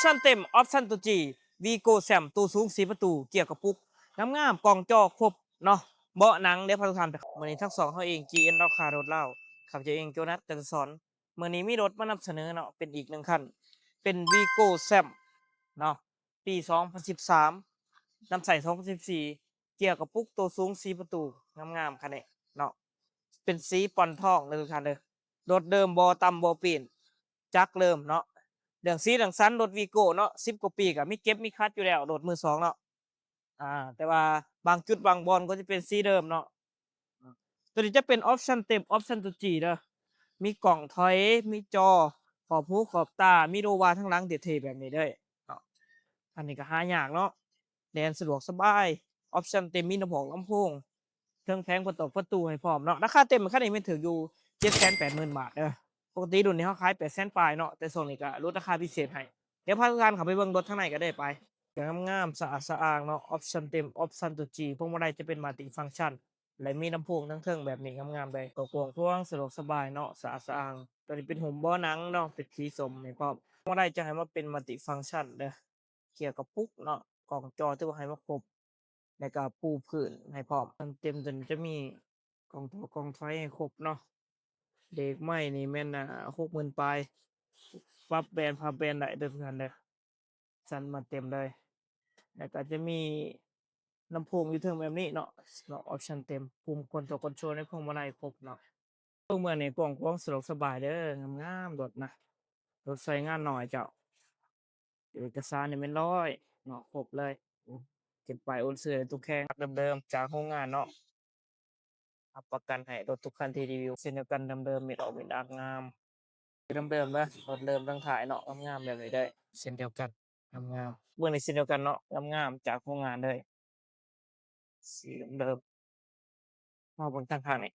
ຊັນເຕັມ ອອບຊັນໂຕຈີ ວີໂກ້ ແຊມ ໂຕສູງສີ່ປະຕູ ເກຍກະປຸກງາມໆ ກ້ອງຈໍຄົບເນາະ ເບາະໜັງເດ້ພາທຸກທ່ານ. ມື້ນີ້ທັງສອງເຮົາເອງ ຈີເອັນ ລາວຄ້າລົດລາວ ຂ້າພະເຈົ້າເອງ ໂຈນັດ ຈັນທະສອນ. ມື້ນີ້ມີລົດມານຳສະເໜີເນາະ ເປັນອີກໜຶ່ງຄັນ ເປັນວີໂກ້ ແຊມເນາະ ປີສອງພັນສິບສາມ ນຳໃຊ້ສອງພັນສິບສີ່ ເກຍກະປຸກໂຕສູງສີ່ປະຕູ ງາມໆ ຄັນນີ້ເນາະ ເປັນສີປ່ອນທອງເດີທຸກທ່ານເດີ. ລົດເດີມ ບໍ່ຕຳບໍ່ປີ້ນ ຈັກເດີມເນາະ. ເລື່ອງສີເລື່ອງສັນລົດວີໂກ້ເນາະ ສິບກວ່າປີກະມີເກັບມີຂັດຢູ່ແລ້ວ ລົດມືສອງເນາະ. ອ່າ ແຕ່ວ່າບາງຈຸດບາງບ່ອນກໍຈະເປັນສີເດີມເນາະ. ຕົວນີ້ຈະເປັນອອບຊັນເຕັມ ອອບຊັນໂຕຈີເດີ ມີກ້ອງຖອຍ ມີຈໍຂອບຫູຂອບຕາ ມີໂລວາທາງຫຼັງເທ່ໆ ແບບນີ້ເດີເນາະ. ອັນນີ້ກໍຫາຍາກເນາະ ແລ່ນສະດວກສະບາຍ ອອບຊັນເຕັມ ມີລຳໂພງ ລຳໂພງ ເທິງແຜງປະຕົກປະຕູໃຫ້ພ້ອມເນາະ. ລາຄາເຕັມຄັນນີ້ແມ່ນຖືກຢູ່ ເຈັດແສນແປດໝື່ນບາດເດີ. ປົກກະຕິລຸ້ນນີ້ເຮົາຂາຍ ແປດແສນປາຍເນາະ ແຕ່ຊ່ວງນີ້ກໍຫຼຸດລາຄາພິເສດໃຫ້. ດຽວພາທຸກທ່ານເຂົ້າໄປເບິ່ງລົດທາງໃນກັນເດີໄປ. ງາມໆ ສະອາດສະອ້າງເນາະ ອອບຊັນເຕັມ ອອບຊັນໂຕຈີ ພວງມາໄລຈະເປັນມັນຕິຟັງຊັນ ແລະ ມີລຳໂພງເທິງໆ ແບບນີ້ງາມໆ ເລີຍ ກໍກວ້າງຂວາງ ສະດວກສະບາຍເນາະ ສະອາດສະອ້າງ. ຕົວນີ້ເປັນຫຸ້ມເບາະໜັງເນາະ ເປັນສີສົ້ມໃຫ້ພ້ອມ. ພວງມາໄລຈະໃຫ້ມາເປັນມັນຕິຟັງຊັນເດີ ເກຍກະປຸກເນາະ ກ້ອງຈໍຖືວ່າໃຫ້ມາຄົບ ແລ້ວກະປູພື້ນໃຫ້ພ້ອມ. ອັນເຕັມຕົວນີ້ຈະມີກ້ອງທໍ່ກ້ອງຖອຍໃຫ້ຄົບເນາະ. ເບຣກໄມ້ນີ້ແມ່ນ ອ່າ ຫົກໝື່ນປາຍ ປັບແບນພັບແບນໄດ້ເດີທຸກທ່ານເດີ. ສັນມາເຕັມເລີຍ ແລ້ວກໍຈະມີລຳໂພງຢູ່ເທິງແບບນີ້ເນາະ ເນາະ ອອບຊັນເຕັມ ປຸ່ມຄອນໂທຣນ ຄອນໂທຣນໃນພວງມາໄລຄົບເນາະ. ຕົວເມືອງນີ້ກວ້າງຂວາງສະດວກສະບາຍເດີ ງາມໆ ລົດນະ ລົດໃຊ້ງານໜ້ອຍເຈົ້າ. ເອກະສານນີ້ແມ່ນຮ້ອຍເນາະ ຄົບເລີຍ ເກັບປ້າຍໂອນຊື່ໃຫ້ທຸກແຂງ ເດີມໆ ຈາກໂຮງງານເນາະ. ຮັບປະກັນໃຫ້ລົດທຸກຄັນທີ່ຣີວິວ ເຊັ່ນດຽວກັນ ເດີມໆ ມິດອອກມິດອາກງາມ ເດີມໆ ເດີ ລົດເດີມທັງທ້າຍເນາະ ງາມໆ ແບບນີ້ເດີ ເຊັ່ນດຽວກັນ ງາມໆ. ເບິ່ງນີ້ເຊັ່ນດຽວກັນເນາະ ງາມໆ ຈາກໂຮງງານເລີຍ ສີເດີມໆ. ມາເບິ່ງທາງຂ້າງນີ້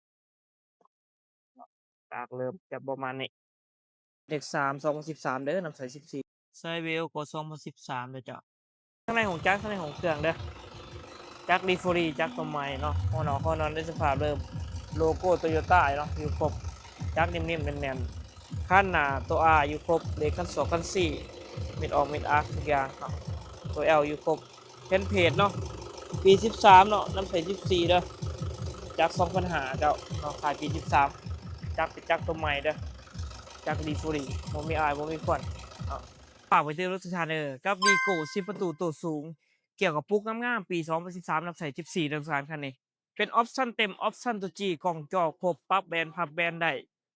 ດາກເລີ່ມຈະປະມານນີ້ ເລກສາມ ສອງພັນສິບສາມເດີ ນຳໃຊ້ສິບສີ່ ໄຊເວວກໍສອງພັນສິບສາມເດີເຈົ້າ. ທາງໃນຫ້ອງຈັກ ທາງໃນຫ້ອງເຄື່ອງເດີ ຈັກດີຟຣີ ຈັກຕົວໃໝ່ເນາະ ຫົວນອກຫົວນອນໃນສະພາບເດີມ ໂລໂກ້ໂຕໂຍຕ້າເນາະ ຢູ່ຄົບ ຈັກນິ້ມໆ ແໜ້ນໆ. ຄັນໜ້າໂຕອາຢູ່ຄົບ ເບຣກຄັນສອກຄັນສີ່ ມິດອອກມິດອາກທຸກຢ່າງເນາະ ໂຕແອວຢູ່ຄົບ. ແຜ່ນເພດເນາະ ປີສິບສາມເນາະ ນຳໃຊ້ສິບສີ່ເດີ ຈັກສອງພັນຫ້າເຈົ້າເນາະ ຂາຍປີສິບສາມ ຈັກເປັນຈັກຕົວໃໝ່ເດີ ຈັກດີຟຣີ ບໍ່ມີອາຍ ບໍ່ມີຄວັນເນາະ. ຝາກໄວ້ເຖິງທຸກທ່ານເດີ ກັບວີໂກ້ສີ່ປະຕູໂຕສູງ ເກຍກະປຸກງາມໆ ປີສອງພັນສິບສາມ ນຳໃຊ້ສິບສີ່ເດີ ສານຄັນນີ້ ເປັນອອບຊັນເຕັມ ອອບຊັນໂຕຈີ ກ້ອງຈໍຄົບ ປັບແບນພັບແບນໄດ້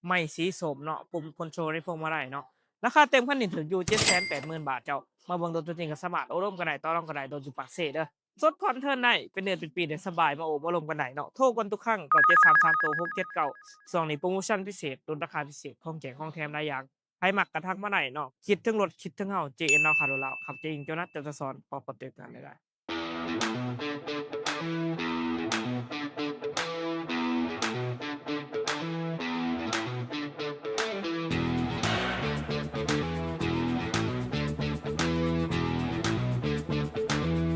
ໄມ້ສີສົ້ມເນາະ ປຸ່ມຄອນໂທຣນໃນພວງມາໄລເນາະ. ລາຄາເຕັມຄັນນີ້ຖືກຢູ່ ເຈັດແສນແປດໝື່ນບາດເຈົ້າ. ມາເບິ່ງໂຕຕົວຈິງກໍສາມາດໂອ້ລົມກັນໄດ້ ຕໍ່ລອງກັນໄດ້ ໂຕຢູ່ປາກເຊເດີ ສົດຜ່ອນເທີນໄດ້ ເປັນເດືອນເປັນປີໄດ້ ສະບາຍ ມາໂອ້ມາລົມກັນໄດ້ເນາະ. ໂທກ່ອນທຸກຄັ້ງ ເກົ້າເຈັດສາມສາມ ໂຕຫົກເຈັດເກົ້າ. ຊ່ວງນີ້ໂປຣໂມຊັນພິເສດ ລົດລາຄາພິເສດ ຂອງແຈກຂອງແຖມຫຼາຍຢ່າງ. ໃຜມັກກະທັກມາໄດ້ເນາະ ຄິດເຖິງລົດ ຄິດເຖິງເຮົາ ເຈເອັນ ລາວຄ້າລົດລາວ ຂ້າພະເຈົ້າ ເອງ ໂຈນັດ ຈັນທະສອນ ຂໍຂອບໃຈທ່ານຫຼາຍໆ.